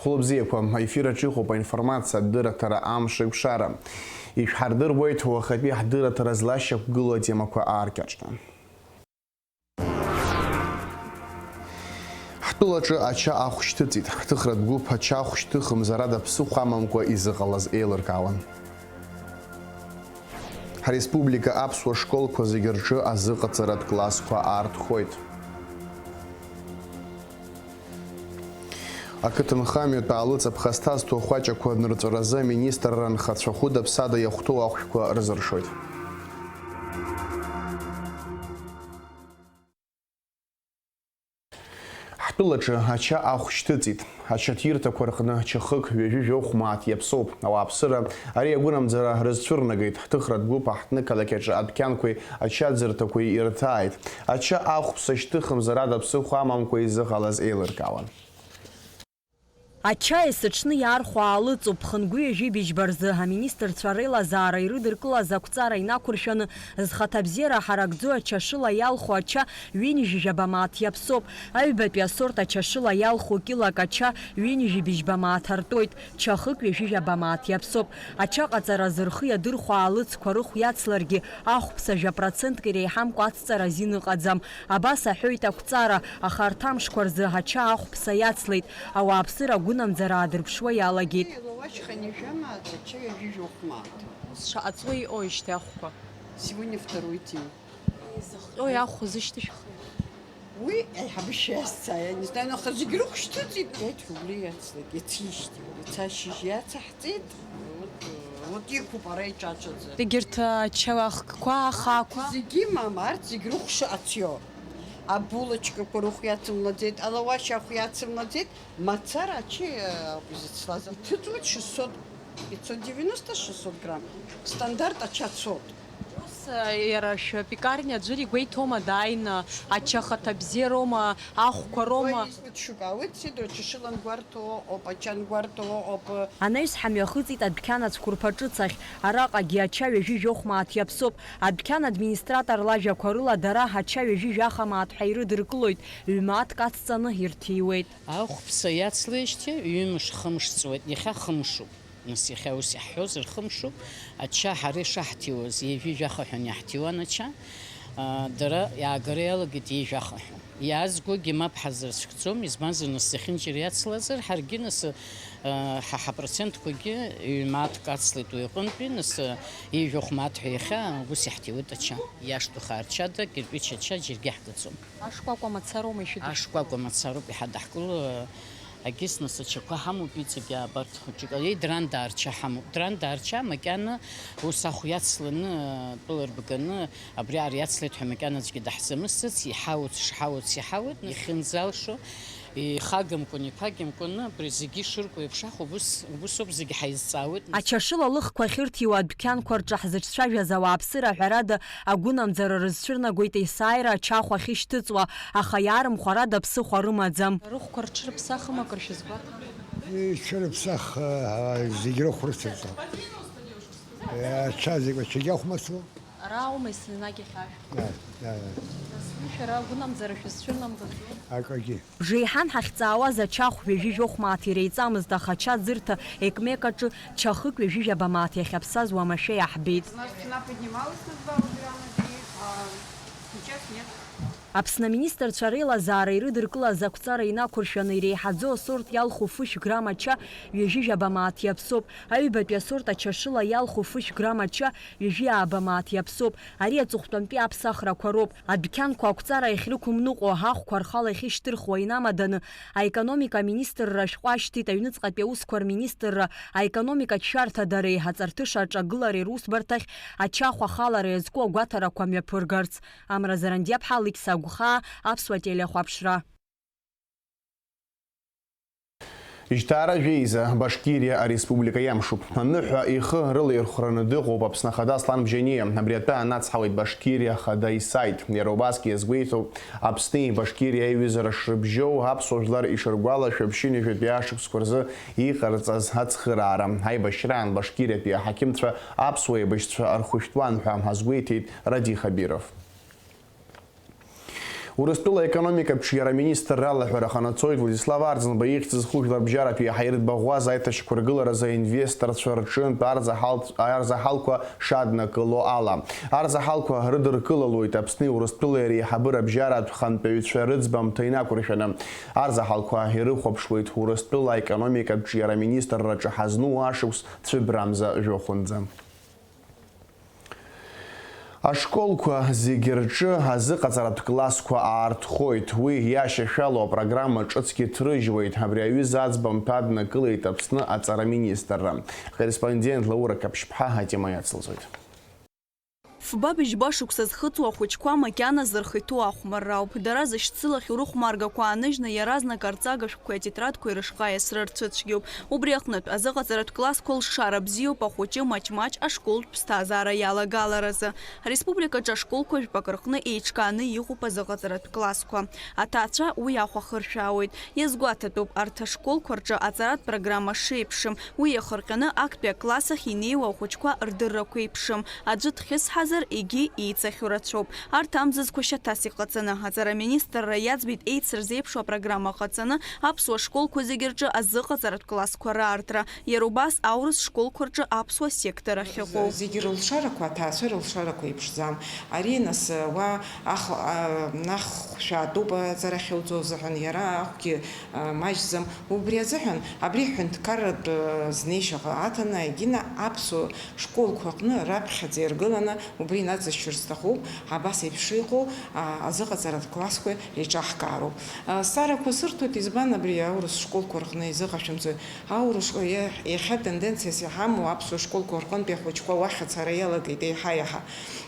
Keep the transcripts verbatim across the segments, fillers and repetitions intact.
Хәылбзиақәа, аефир аҿы иҟоуп аинформациа адырраҭара амш еиқәшара. Ишәҳардыруеит уахатәи ҳдырраҭара злашьақәгылоу атемақәа ааркьаҿны. Ҳтәылаҿы ача ахә шьҭыҵит. Ҳҭыхратә гәыԥ ача ахә шьҭыхымзар ада ԥсыхәа амамкәа изыҟалаз еилыркаауан. Ҳреспублика аԥсуа школқәа зегьы рҿы азыҟаҵаратә классқәа аартхоит. Ақыҭанхамҩатә аалыҵ аԥхасҭа зҭо ахәаҷақәа нырҵәаразы аминистрра анхацәа хәыда-ԥсада иахәҭоу ахәшәқәа рзыршоит. Ҳтәылаҿы ача ахә шьҭыҵит. Ачаҭирҭақәа рҟны чахык ҩажәи жәохә мааҭ иаԥсоуп. Ауааԥсыра ари агәынамӡара рызцәырнагеит, ҳҭыхратә гәыԥ аҳҭны-қалақь аҿы адәқьанқәеи ачаӡырҭақәеи ирҭааит. Ача ахәԥса шьҭыхымзар ада ԥсыхәа амамкәа изыҟалаз еилыркаауан. Ача есыҽны иаархәо аалыҵуп. Хынтә ҩажәи быжьба рзы аминистрцәа реилазаара ирыдыркылаз ақәҵара инақәыршәаны, зхаҭабзиара ҳаракӡоу ачашыла иалху ача ҩынҩажәи жәаба мааҭ иаԥсоуп. Аҩбатәи асорт ачашыла иалху килак ача ҩынҩажәи быжьба мааҭ артуеит. Чахык ҩажәи жәаба мааҭ иаԥсоуп. Ачаҟаҵара азы рхы иадырхәо аалыҵқәа рыхә иацларгьы, ахәԥса жәа процентк иреиҳамкәа ацҵара азин ыҟаӡам. Абас аҳәоит ақәҵара, аха арҭ амшқәа рзы ача ахәԥса иацлеит. Ауааԥсыра агәынамӡара аадырԥшуа иалагеит. Илауашьханижәама ача ҩажәи жәохә мааҭ. Шаҟа ҵуеи иҟоуижьҭеи ахәқәа? Сегодня второй день. Изыхҟьои ахә зышьҭышәхи? Уи аиҳабы шәиазҵаа, я не знаю, аха зегь рыхә шьҭыҵит, пять рублей иацлеит, иацижьҭеи, иацашьыжь иацаҳҵеит, вот, э, вот иқәуп ара иҿаҿаӡа. Егьырҭ ача ахкқәа, ахаақәа? Зегьы имам, арҭ зегь рыхә шыҟац иоуп. Абулочкақәа рыхә иацымлаӡеит, алауашь ахә иацымлаӡеит, мацара ача, э, ауп изыцлаз. Иҭыҵуеит шестьсот, пятьсот девяносто, шестьсот грамм. Стандарт ача цот. Ус, иара шәпекарниа аӡәыр игәеиҭома дааины ача хаҭа бзиароума, ахәқәа роума? Уаҩ изныдшәыкаауеит, сида ачашыла ангәарҭо ыҟоуп, ача ангәарҭо ыҟоуп. Анаҩс ҳамҩахыҵит адәқьан ацәқәырԥа ҿыц ахь. Араҟагьы ача ҩажәи жәохә мааҭ иаԥсоуп. Адәқьан администратор лажәақәа рыла, дара ача ҩажәи жәаха мааҭ ҳәа ирыдыркылоит, ҩ-мааҭк ацҵаны ирҭиуеит. Ахәԥса иацлеижьҭеи ҩымш-хымш ҵуеит, иахьа хымшуп. Нас иахьа ус иаҳҳәозар, хымшуп, ача ҳара ишаҳҭиуаз, ҩажәи жәаха ҳәа иаҳҭиуан ача, а, дара иаагара иалагеит ҩажәи жәаха ҳәа. Иаазгогьы мап ҳазырцәгӡом, избанзар, нас зехьынџьара иацлазар, ҳаргьы нас, а, ҳа ҳапроцентқәагьы ҩ-мааҭк ацлеит уи аҟынтәи, нас, а, ҩажәи жәохә мааҭ ҳәа иахьа ус иаҳҭиуеит ача. Иашҭухаа рчада, кирпич ача џьаргьы иаҳгаӡом. Ашкәакәа мацароума ишәыдышәкыло? Ашкәакәа мацароуп иҳадаҳкыло, агьыс нас ачақәа ҳамоуп, иҵегьы абарҭ хәыҷык, еи, Драндаа рча ҳамоуп. Драндаа рча макьана ус ахә иацланы, тәыла рбганы, абри ар иацлеит ҳәа макьана аӡәгьы даҳзамысӡац, иҳауц, шҳауц иҳауеит, ихьынӡалшо, ихагамкәан, иԥагьамкәаны, абри зегьы ишырку еиԥш ахә убыс, убысоуп, зегьы ҳаизҵаауеит. Ачашыла лыхқәа ахьырҭиуа адәқьанқәа рҿы ҳзыҿцәажәаз ауааԥсыра, ҳәарада, агәынамӡара рызцәырнагоит есааира ачахә ахьышьҭыҵуа, аха иаарымхәарада ԥсыхәа рымаӡам. Рыхәқәа рҽырԥсахым акыр шәызгәаҭа? Ицәырԥсах, аа, зегь рыхә рыцырҵо. Ача зегь, ачагьы ахә мацо. Ара аума есналагь иахьашәҭ? Да, да, да. Нас уи шәара агәынамӡара шәызцәырнамгаӡои? Акагьы. Бжеиҳан ҳахьҵаауаз ачахә ҩажәи жәохә мааҭ иреиҵамызт, аха ача аӡырҭа Екмек аҿы чахык ҩажәи жәаба мааҭ иахьаԥсаз уамашәа иаҳбеит. У нас цена поднималась на два грамма, а сейчас нет. Аԥсны аминистрцәа реилазаара ирыдыркылаз ақәҵара инақәыршәаны, иреиҳаӡоу асорт иалху фышә грамм ача ҩажәи жәаба мааҭ иаԥсоуп, аҩбатәи асорт ачашыла иалху фышә грамм ача ҩажәи ааба мааҭ иаԥсоуп. Ари аҵыхәтәантәи аԥсахрақәа роуп. Адәқьанқәа ақәҵара иахьрықәымныҟәо, ахәқәа рхала иахьышьҭырхуа инамаданы, аекономика аминистрра ашәҟәы ашьҭит аҩныҵҟатәи аусқәа рминистрра аекономикатә шәарҭадареи аҵарҭыша аҿагылареи русбарҭахь ачахә ахалара иазку агәаҭарақәа мҩаԥыргарц. Амра Зарандиаԥҳа, Алықьса Агәхаа, Аԥсуа телехәаԥшра. Жьҭаара жәеиза Башкириа ареспублика иамшуп. Аныҳәа ихы рылаирхәраны дыҟоуп Аԥсны Ахада Аслан Бжьаниа. Абри атәы анацҳауеит Башкириа Ахада исайт. Иара убасгьы иазгәеиҭо, Аԥсни Башкириа аиҩызара шрыбжьоу, аԥсуа жәлар ишыргәалашәо, ԥшьынҩажәатәи ашықәсқәа рзы иҟарҵаз ацхыраара. Аибашьраан Башкириатәи аҳақьымцәа аԥсуа еибашьцәа рхәышәтәуан ҳәа азгәеиҭеит Радий Хабиров. Урыстәыла аекономикатә ҿиара аминистрра алаҳәара ҟанаҵоит Владислав Арӡынба ихьӡ зху жәларбжьаратәи аиҳа ирыӡбахәуаз аиҭашьақәыргыларазы аинвесторцәа рҿынтә арзаҳалтә-, арзаҳалқәа шаднакыло ала. Арзаҳалқәа рыдыркылалоит Аԥсни Урыстәылеи реиҳабыра бжьаратә хантәаҩцәа рыӡбамҭа инақәыршәаны. Арзаҳалқәа ирыхәаԥшуеит Урыстәыла аекономикатә ҿиара аминистрраҿы ҳазну ашықәс цәыбрамза жәохәынӡа. Ашколқәа зегьы рҿы азыҟаҵаратә классқәа аартхоит. Уи иашьашәало апрограмма ҿыцгьы ҭрыжьуеит. Абри аҩыза аӡбамҭа аднакылеит Аԥсны аҵара министрра. Ҳкорреспондент Лаура Қаԥшьԥҳа атема иацылҵоит. Фба-быжьба шықәса зхыҵуа ахәыҷқәа макьаназы рхы иҭоу ахәмарра ауп. Дара зышьцылахь урыхәмаргақәа ааныжьны, иаразнак арҵага шәҟәқәеи атетрадқәеи рышҟа иасрырцәыцәгьоуп. Убри аҟнытә, азыҟаҵаратә классқәа лшара бзиоуп ахәыҷы маҷ-маҷ ашколтә ԥсҭазаара иалагаларазы. Ареспубликаҿы ашколқәа жәпак рҟны еиҿкааны иҟоуп азыҟаҵаратә классқәа. Аҭаацәа уи ахә ахыршәаауеит. Иазгәаҭатәуп, арҭ ашколқәа рҿы аҵаратә программа шеиԥшым. Уи иахырҟьаны актәи акласс ахь инеиуа ахәыҷқәа рдыррақәа еиԥшым. Аӡәы дхьысҳазар, егьи еицахьоу рацәоуп. Арҭ амзызқәа шьаҭас иҟаҵаны, аҵара аминистрра иаӡбеит еицырзеиԥшу апрограмма ҟаҵаны, аԥсуа школқәа зегьы рҿы азыҟаҵаратә классқәа раартра, иара убас аурыс школқәа рҿы аԥсуа сектор ахьыҟоу. Зегьы рылшарақәа, аҭаацәа рылшарақәа еиԥшӡам. Ари, нас, уа ах-, а, ахәшә аатәуп аҵара ахьуӡо азыҳәан, иара ахәгьы, а, маҷӡам. Убри азыҳәан, абри ҳәынҭқарратә, а, знеишьаҟа аҭаны, егьина аԥсуа школқәа аҟны раԥхьаӡа иргыланы убри инаҵышьыр сҭахуп, абас еиԥш иҟоу, а, азыҟаҵаратә классқәа еиҿаҳкаароуп. А, зҵаарақәа сырҭоит, избан абри аурыс школқәа рҟны изыҟашәымҵои? Аурыс школ-, иа-, иахьа тенденциас иҳамоу аԥсуа школқәа рҟынтәи ахәыҷқәа уахь ацара иалагеит еиҳа-еиҳа.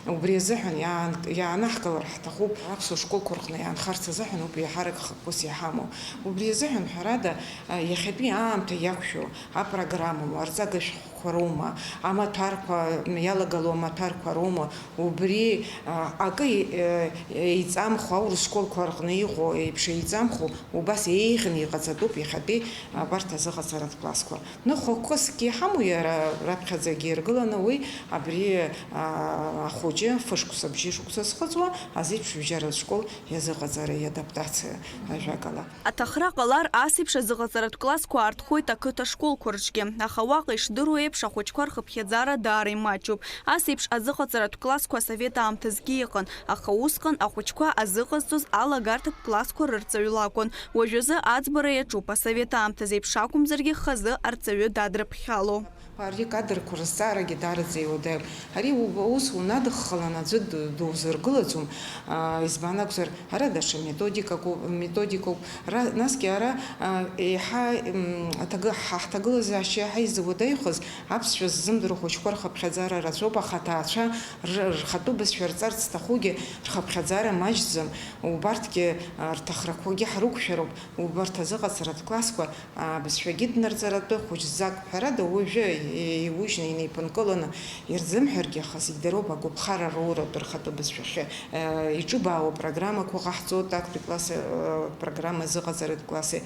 Убри азыҳәан иаан-, иаанаҳкылар ҳҭахуп, аԥсуа школқәа рҟны иаанхарц азыҳәан ауп еиҳарак хықәкыс иҳамоу. Убри азыҳәан, ҳәарада, а, иахьатәи аамҭа иақәшәо апрограммоума, арҵага шәҟәқәа роума, амаҭәарқәа, иалагало амаҭәарқәа роума, убри, а, акы, е-, еиҵамхо, аурыс школқәа рҟны иҟоу еиԥш еиҵамхо, убас еиӷьны иҟаҵатәуп иахьатәи абарҭ азыҟаҵаратә классқәа. Ныхәақәкысгьы иҳамоу иара раԥхьаӡагьы иргыланы уи абри, а, ахәыҷы фышықәса, бжьышықәса зхыҵуа азеиԥшбжьаратә школ иазыҟаҵара, иадаптациа, ажәакала. Аҭахра ҟалар, ас еиԥш азыҟаҵаратә классқәа аартхоит ақыҭа школқәа рҿгьы, аха уаҟа ишдыру еиԥш ахәыҷқәа рхыԥхьаӡара даара имаҷуп. Ас еиԥш азыҟаҵаратә классқәа асовет аамҭазгьы иҟан, аха усҟан ахәыҷқәа азыҟазҵоз алагарҭатә классқәа рырҵаҩы лакәын. Уажәазы аӡбара иаҿуп, асовет аамҭазы еиԥш акәымзаргьы хазы арҵаҩы дадрыԥхьало. Ари кадрқәа рызҵаарагьы даараӡа иуадаҩуп. Ари у-, ус унадыххылан аӡәы д-, дузыргылаӡом, аа, избан акәзар, ара даҽа методикак у-, методикоуп. Ра-, насгьы ара, аа, еиҳа, м, аҭагы-, ҳа ҳҭагылазаашьа иаҳа изуадаҩхаз аԥсшәа ззымдыруа хәыҷқәа рхыԥхьаӡара рацәоуп, аха аҭаацәа р-, рхатәы бызшәа рҵарц зҭахугьы рхыԥхьаӡара маҷӡам. Убарҭгьы, аа, рҭахрақәагьы ҳрықәшәароуп, убарҭ азыҟаҵаратә классқәа. Абызшәагьы днарҵаратәы хәыҷӡак, ҳәарада, уажәы иужьны инеиԥынкыланы ирзымҳәаргьы, аха зегь дароуп, агәаԥхара роуратә рхатәы бызшәахьы, э, иҿыбаауа программақәа ҟаҳҵоит, актәи класси, э, программа азыҟаҵаратә класси.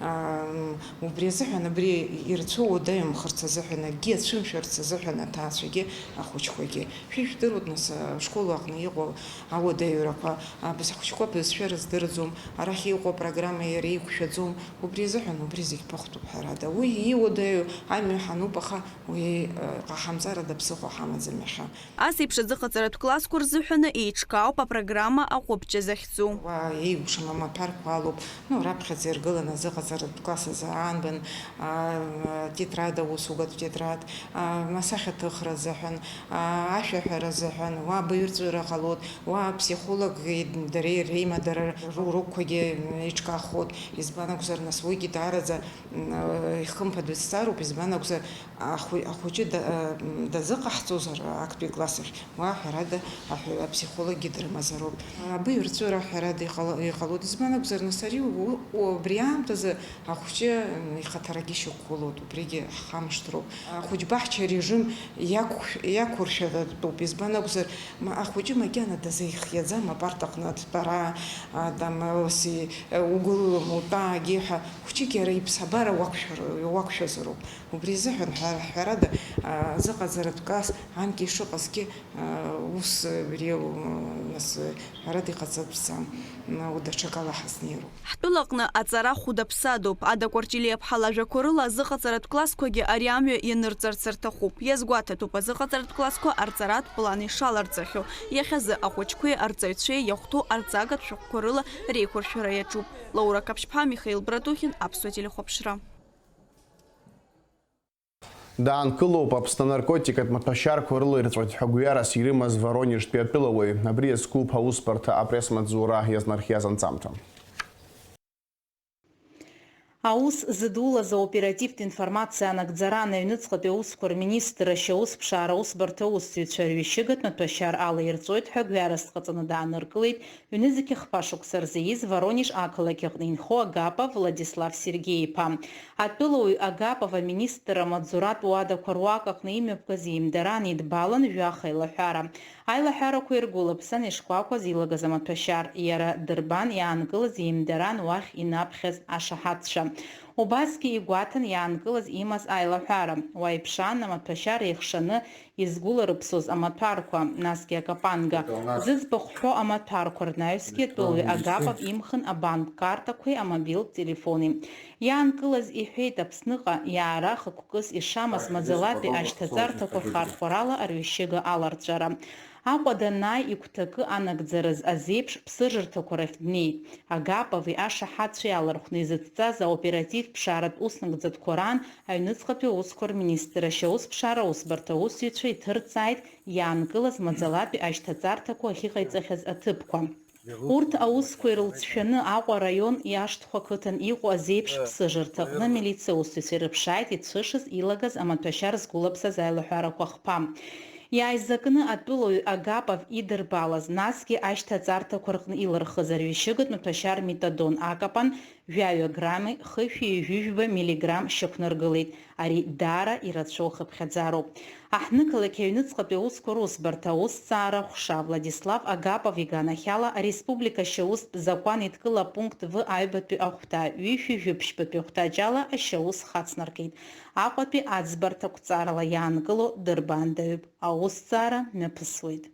Ам, убри азыҳәан, абри ирцәыуадаҩымхарц азыҳәан, акгьы ацәымшәарц азыҳәан аҭаацәагьы, ахәыҷқәагьы. Шәа ижәдыруеит, нас, ашкол аҟны иҟоу ауадаҩрақәа, абас ахәыҷқәа бызшәа рыздырӡом, арахь иҟоу апрограмма иара иқәшәаӡом. Убри азыҳәан убри зегь ԥыхәтәуп, ҳәарада. Уи иуадаҩу амҩа ҳануп, аха уи, э, ҟаҳамҵарада ԥсыхәа ҳамаӡам иахьа. Ас еиԥш азыҟаҵаратә классқәа рзыҳәаны еиҿкаауп апрограмма аҟәыбҷа захьӡу. Уа еиуша амаҭәарқәа алоуп, ну, раԥхьаӡа иргыланы азыҟаҵаратә класс азы аанбан, а, тетрадь, аусугатә тетрадь, а, асахьаҭыхра азыҳәан, а, ашәаҳәара азыҳәан, уа абаҩрҵәыра ҟалоит, уа аԥсихологи дареи реимадара ру-, рыгәқәагьы еиҿкаахоит. Избан акәзар, нас уигьы даараӡа, м, ихымԥадоу зҵаароуп, избан акәзар, ахәы-, ахәыҷы да-, м, дазыҟаҳҵозар актәи класс ахь, уа, ҳәарада, аҳәа-, апсихологгьы дрымазароуп. Абаҩрҵәыра, ҳәарада, иҟала-, иҟалоит, избан акәзар, нас ари у-, у-, убри аамҭазы ахәыҷы, м, ихаҭарагьы шьақәгылоуп, убригьы ҳхамышҭроуп. Ахәыҷбаҳча арежим иақәшә-, иақәыршәатәуп, избан акәзар, ма-, ахәыҷы макьана дазаихиаӡам апарта аҟны атәара, а, там, ус, и-, угәылалам, утәаагьы ҳәа, хәыҷык иара иԥсабара уақәшәар-, уақәшәазароуп. Убри азыҳәан ҳәа-, ҳәарада, а, азыҟаҵаратә класс анкьа ишыҟазгьы, а, ус абри, а, нас, ҳәарада иҟаҵатәӡам, а, даҽакала ҳазнеироуп. Ҳтәылаҟны аҵара хәыда-ԥсадоуп. Ада Кәарҷелиаԥҳа лажәақәа рыла, азыҟаҵаратә классқәагьы ари амҩа ианырҵарц рҭахуп. Иазгәаҭатәуп азыҟаҵаратә классқәа арҵаратә план ишаларҵахьоу. Иахьазы ахәыҷқәеи арҵаҩцәеи иахәҭоу арҵагатә шәҟәқәа рыла реиқәыршәара иаҿуп. Лаура Қаԥшьԥҳа, Михаил Братухин, Аԥсуа телехәаԥшра. Даанкылоуп Аԥсны анаркотикатә маҭәашьарқәа рыла ирҵоит ҳәа гәҩарас ирымаз Воронежтәи атәылауаҩ. Абри иазкуп аусбарҭа апресс-маҵзура иазнархиаз анҵамҭа. Аус зыдулаз аоперативтә информациа анагӡаран аҩныҵҟатәи аусқәа рминистрра ашьаусԥшаара аусбарҭа аусзуҩцәа рҩышьыгатә маҭәашьар ала ирҵоит ҳәа гәҩарас дҟаҵаны дааныркылеит ҩнызқьи хԥа шықәса рзы ииз Воронеж ақалақь аҟны инхо Агапов Владислав Сергеи-иԥа. Атәылауаҩ Агапов аминистрра амаҵзуратә уадақәа руак аҟны имҩаԥгаз иеимдаран, идбалан жәаха аилаҳәара. Аилаҳәарақәа иргәылаԥсан ишкәакәаз илагаз амаҭәашьар, иара дырбан иаанкылаз иеимдаран уахь инаԥхьаз ашаҳаҭцәа. Убасгьы игәаҭан иаанкылаз имаз аилаҳәара. Уа иԥшаан амаҭәашьар еихшаны изгәыларыԥсоз амаҭәарқәа, насгьы акапанга. Зыӡбахә ҳәо амаҭәарқәа рнаҩсгьы атәылаҩ Агапов имхын абанк картақәеи амобилтә телефони. Иаанкылаз иҳәеит Аԥсныҟа иаара хықәкыс ишамаз маӡалатәи ашьҭаҵарҭақәа рхархәарала арҩышьыга аларҵәара. Аҟәа данааи игәҭакы анагӡараз азеиԥш ԥсыжырҭақәа рахь днеит. Агапови ашаҳаҭцәеи алархәны изыцҵаз аоперативтә ԥшааратә уснагӡатәқәа раан аҩныҵҟатәи аусқәа рминистрра ашьаусԥшаара аусбарҭа аусзуҩцәа иҭырҵааит иаанкылаз маӡалатәи ашьҭаҵарҭақәа ахьыҟаиҵахьаз аҭыԥқәа. Урҭ аусқәа ирылҵшәаны Аҟәа араион Иашҭхәа ақыҭан иҟоу азеиԥш ԥсыжырҭаҟны амилициа усзуҩцәа ирыԥшааит ицәышыз илагаз амаҭәашьар згәылаԥсаз аилаҳәарақәа хԥа. Иааизакны атәылаҩ Агапов идырбалаз, насгьы ашьҭаҵарҭақәа рҟны илырхыз арҩышьыгатә маҭәашьар метадон акапан жәаҩа грамми хышәи ҩажәи жәба миллиграмм шьақәнаргылеит. Ари даара ирацәоу хыԥхьаӡароуп. Аҳҭнықалақь аҩныҵҟатәи аусқәа русбарҭа аусҭҵаара ҟәша Владислав Агапов иганахьала ареспублика ашьаустә закәан еидкыла апункт В аҩбатәи ахәҭа ҩышәи жәиԥшьбатәи ахәҭаҷ ала ашьаус хацнаркит. Аҟәатәи аӡбарҭа ақәҵарала иаанкыло дырбаандаҩуп. Аусҭҵаара мҩаԥысуеит.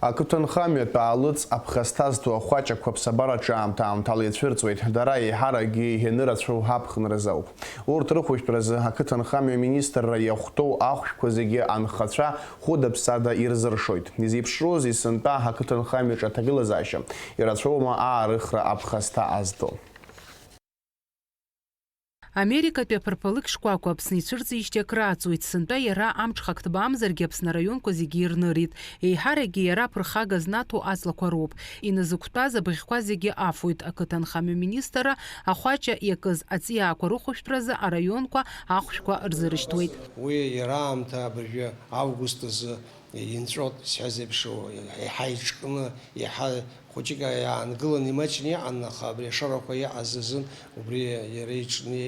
Ақыҭанхамҩатә аалыҵ аԥхасҭа зҭо ахәаҷақәа аԥсабараҿы аамҭа-аамҭала ицәырҵуеит. Дара еиҳаракгьы ианырацәоу аԥхынразы ауп. Урҭ рыхәышәтәразы ақыҭанхамҩа аминистрра иахәҭоу ахәшәқәа зегьы анхацәа хәыда-ԥсада ирзыршоит. Изеиԥшроузеи сынтәа ақыҭанхамҩаҿы аҭагылазаашьа? Ирацәоума аарыхра аԥхасҭа азҭо? Америкатәи аԥырԥалыкь шкәакәа Аԥсны ицәырҵижьҭеи акрааҵуеит, сынтәа иара амҽхак ҭбаамзаргьы Аԥсны араионқәа зегьы ирнырит. Еиҳаракгьы иара аԥырхага знаҭо аҵлақәа роуп. Иназықәтәаз абыӷьқәа зегьы афоит. Ақыҭанхамҩа министрра ахәаҷа иакыз аҵиаақәа рыхәышәтәразы араионқәа ахәшәқәа рзырышьҭуеит. Уи иара аамҭа абыржәы август азы инҵәот, сҳәаз еиԥш, еиҳа иҿкны, еиҳа хәыҷык иаангылан, имаҷны иҟан, аха абри ашарақәа иҟаз азын убри иара иҿкны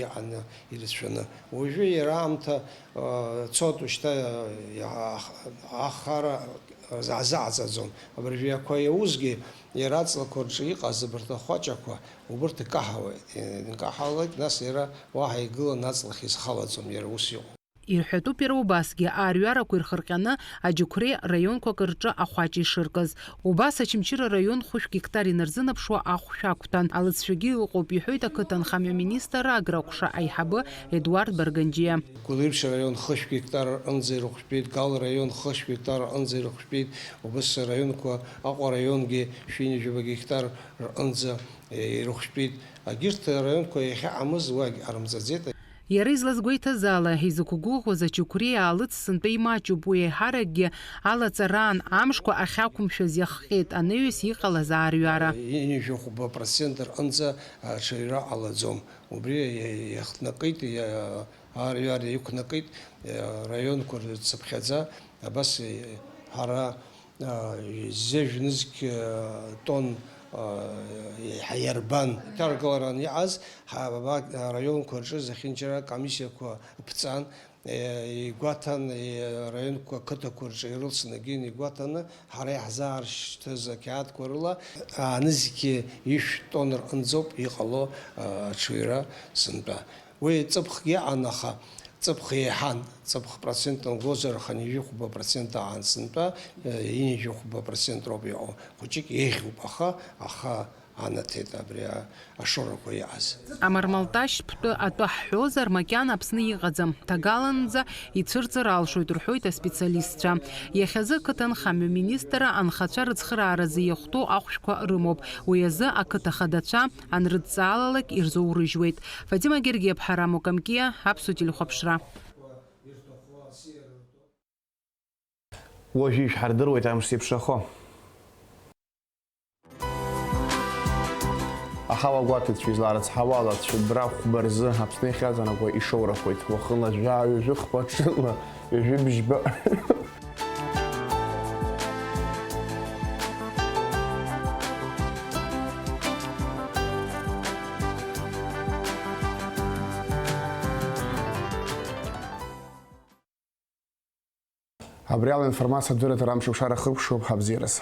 иҟан ирацәаны. Уажәы иара аамҭа, э, цот, ушьҭа, э, ах-, ахара азаҟаҵаӡом. Абыржәы ақәа иаузгьы, иара аҵлақәа рҿы иҟаз абарҭ ахәаҷақәа, убырҭ икаҳауеит. Инкаҳалак, нас иара уаҳа игылан аҵлахь изхалаӡом, иара ус иҟоуп. Ирҳәатәуп иара убасгьы, аарҩарақәа ирхырҟьаны аџьықәреи раионқәак рҿы ахәаҷ ишыркыз. Убас Очамчыра араион хәышә гектар инарзынаԥшуа ахәшә ақәҭәан. Алыҵшәагьы ыҟоуп, иҳәоит ақыҭанхамҩа министрра агра ҟәша аиҳабы Едуард Барганџьиа. Гәылрыԥшь араион хышә гектар рҟынӡа ирыхәшәтәит, Гал раион хышә гектар рҟынӡа ирыхәшәтәит, убас араионқәа, Аҟәа араионгьы шәи ҩажәаба гектар рҟынӡа ирыхәшәтәит. Егьырҭ араионқәа иахьыҟамыз уагь ҟарымҵаӡеит. Иара излазгәеиҭаз ала, изықәгәыӷуаз аџьықәреи аалыҵ сынтәа имаҷуп, уи еиҳаракгьы алаҵараан амшқәа ахьақәымшәаз иахҟьеит анаҩс иҟалаз аарҩара. Ҩажәи хәба процент рҟынӡа аҽаҩра ҟалаӡом. Убри иахҭнакит, иа-, аарҩара иқәнакит, иа-, раионқәа рцыԥхьаӡа, абас, иа-, ҳара, а, зежә нызқь, а, тонн еиҳа иарбан. Иҭаргаларан иҟаз ҳа-, араионқәа рҿы зехьынџьара комиссиақәа ԥҵан, игәаҭан, раионқәа ақыҭақәа рҿы ирылсны акгьы игәаҭаны, ҳара иаҳзааршьҭыз ақьаадқәа рыла, аанызқьи ишә тонна рҟынӡоуп иҟало аҽаҩра сынтәа. Уи ҵыԥхгьы аҟан, аха ҵыԥх еиҳан, ҵыԥх процент ангозар, аха ҩажәи хәба процент аан сынтәа, ҩажәи хәба процент роуп иҟоу. Хәыҷык еиӷьуп, аха, аха анаҭеит абри а-, ашорақәа иҟаз. Амармалташь ԥтәы атәы ҳҳәозар, макьана Аԥсны иҟаӡам. Ҭагаланӡа ицәырҵыр алшоит, рҳәоит аспециалистцәа. Иахьазы ақыҭанхамҩа министрра анхацәа рыцхырааразы иахәҭоу ахәшәқәа рымоуп. Уи азы ақыҭа хадацәа анрыдҵаалалак ирзоурыжьуеит. Фатима Гергиаԥҳа, Рамо Камкиа, Аԥсуа телехәаԥшра. Уажәы ишәҳардыруеит амш зеиԥшрахо. Аҳауагәаҭаҩцәа изларыцҳауа алацәыббра хәба рзы Аԥсны иахьаҵанакуа ишоурахоит, уахынла жәаа-ҩажәи хԥа, ҽынла ҩажәи бжьба. Абри ала информациа адырраҭара амш-аԥшара хыркәшоуп, абзиараз.